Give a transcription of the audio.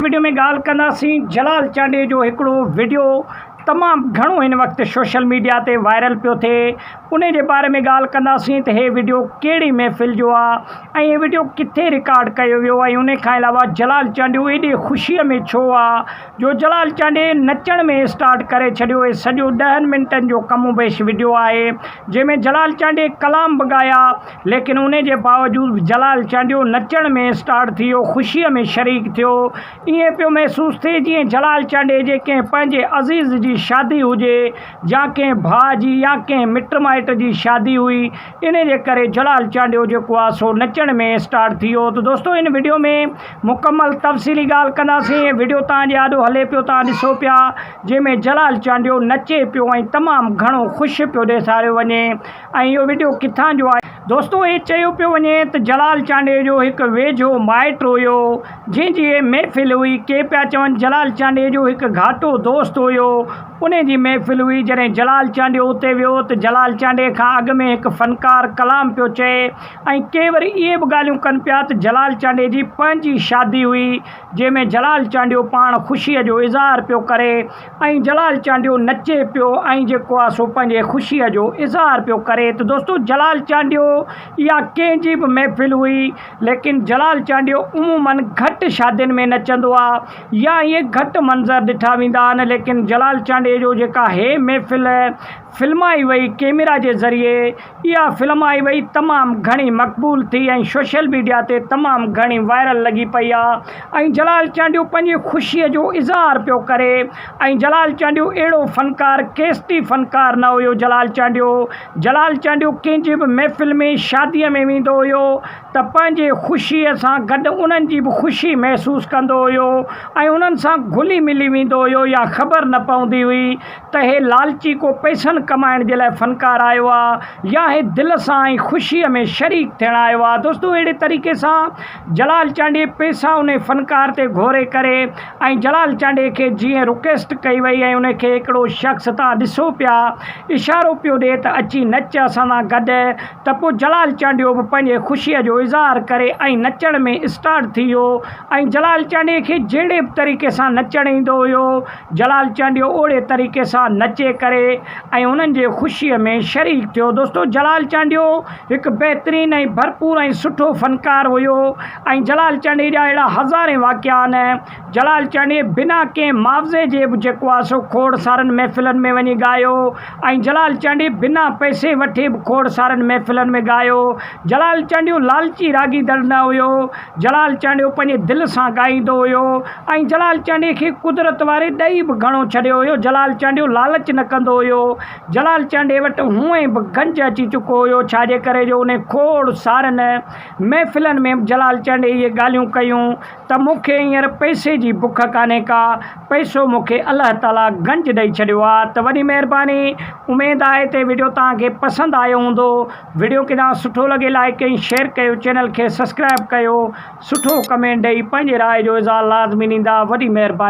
Video ۾ ڳالهه ڪنداسين جلال چانڊيي جو هڪڙو وڊيو تمام گهڻو هن وقت سوشل ميڊيا تي وائرل پيو ٿئي انهي جي باري ۾ ڳالهه ڪنداسين ته هي وڊيو ڪهڙي محفل جو آ ۽ هي وڊيو ڪٿي رڪارڊ ڪيو ويو ۽ انهي کان علاوه جلال چانڊيو ايڏي خوشي ۾ ڇو آ جو جلال چانڊيي نچڻ ۾ اسٽارٽ ڪري ڇڏيو هي سڄو ڏهن منٽن جو ڪم و بيش وڊيو آهي جنهن ۾ جلال چانڊيي ڪلام به ڳايا ليڪن انهي جي باوجود به جلال چانڊيو نچڻ ۾ اسٽارٽ ٿي ويو خوشي ۾ شريڪ ٿيو ائين پيو محسوس ٿئي جيئن جلال چانڊيي جي ڪنهن پنهنجي عزيز جي شادي هجي يا ڪنهن ڀاء جي يا ڪنهن مٽ مائٽ جي شادي هئي انهي جي ڪري جلال چانڊيو جيڪو آ سو نچڻ ۾ اسٽارٽ ٿي ويو ته دوستو ان وڊيو ۾ مڪمل تفصيلي ڳالهه ڪنداسين هي وڊيو توهان جي آڏو هلي پيو توهان ڏسو پيا جنهن ۾ جلال چانڊيو نچي پيو ۽ تمام گهڻو خوش پيو ڏيساريو وڃي ۽ اهو وڊيو ڪٿان جو آهي. دوستو هي چيو پيو وڃي ته جلال چانڊيي جو هڪ ويجهو مائٽ هيو جنهن جي هي محفل هئي ڪي پيا چون جلال چانڊيي جو هڪ گهاٽو دوست هيو انهي جي محفل هئي جڏهن جلال چانڊيو اتي ويو ته جلال چانڊيي کان اڳ ۾ هڪ فنڪار ڪلام پيو چئي ۽ ڪي وري اهي به ڳالهيون ڪن پيا ته جلال چانڊيي جي پنهنجي شادي هئي جنهن ۾ جلال چانڊيو پاڻ خوشي جو اظهار پيو ڪري ۽ جلال چانڊيو نچي پيو ۽ جيڪو آ سو پنهنجي خوشيء جو اظهار پيو ڪري ته دوستو جلال چانڊيو اها ڪنهن جي به محفل هئي ليڪن جلال چانڊيو عموماً گهٽ شادين ۾ نچندو آ يا اهي گهٽ منظر ڏٺا ويندا آهن ليڪن جلال چانڊيي جو جيڪا هي محفل فلمائي وئي ڪيميرا جي ذريعي اها فلم آئي وئي تمام گهڻي مقبول ٿي ۽ سوشل ميڊيا تي تمام گهڻي وائرل لڳي پئي آ ۽ جلال چانڊيو پنهنجي خوشي جو اظهار پيو ڪري ۽ جلال چانڊيو اهڙو فنڪار ڪيسٽي فنڪار نه هيو جلال چانڊيو جلال چانڊيو ڪنهن جي به محفل ۾ شادي ۾ ويندو هيو ته پنهنجي خوشي سان گڏ انهن جي به خوشي محسوس ڪندو هيو ۽ انهن سان گهلي ملي ويندو هيو يا خبر نه پوندي هئي ته هي لالچي ڪو پئسن ڪمائڻ جي لاء فنڪار آيو آ يا هي دل سان ۽ خوشيء ۾ شريڪ ٿيڻ آيو آ دوستو اهڙي طريقي سان جلال چانڊيي پئسا انهي فنڪار تي گهوري ڪري ۽ جلال چانڊيي کي جيئن رڪويسٽ ڪئي وئي ۽ انهي کي هڪڙو شخص تان ڏسو پيا اشارو پيو ڏي ته اچي نچ اسان سان گڏ ته پوء جلال چانڊيو به پنهنجي خوشيء جو اظهار ڪري ۽ نچڻ ۾ اسٽارٽ ٿي ويو ۽ جلال چانڊيي کي جهڙي به طريقي سان نچڻ ايندو هيو جلال چانڊيو اوڙي طريقي سان نچي ڪري ۽ انهن جي خوشيء ۾ شريڪ ٿيو. دوستو جلال چانڊيو هڪ بهترين ۽ ڀرپور ۽ سٺو فنڪار هيو ۽ جلال چانڊيي جا اهڙا هزارين واقعا آهن. جلال چانڊيي بنا ڪنهن معاوضي جي به جيڪو آهي سو کوڙ سارن محفلن ۾ وڃي ڳايو ۽ جلال چانڊيي بنا پئسي وٺي به کوڙ سارن محفلن ۾ ڳايو. جلال چانڊيو لالچي راڳيندڙ نه هيو. جلال چانڊيو پنهنجي دل سان ڳائيندو هيو ۽ جلال چانڊيي کي قدرت واري ڏئي به گهڻو ڇڏيو هيو. جلال چانڊيو لالچ نه ڪندو هيو. جلال چانڊيي وٽ هونئن به گنج اچي چڪو هيو ڇا جي ڪري جو انهي کوڙ سارن محفلن ۾ به جلال چانڊيي اهي ڳالهيون ڪيون ته مون کي هينئر پئسي جي بک ڪانهي ڪا پئسو مون کي الله تعالي گنج ڏئي ڇڏيو آ ته وڏي مهرباني اميد آهي ته وڊيو توهان کي پسند آيو هوندو. وڊيو ڪيڏانهن سٺو لڳي لائيڪ ۽ شيئر ڪيو چينل کي سسڪرائب ڪيو سٺو ڪمينٽ ڏئي پنهنجي راء جو اظهار لازمي ڏيندا وڏي مهرباني.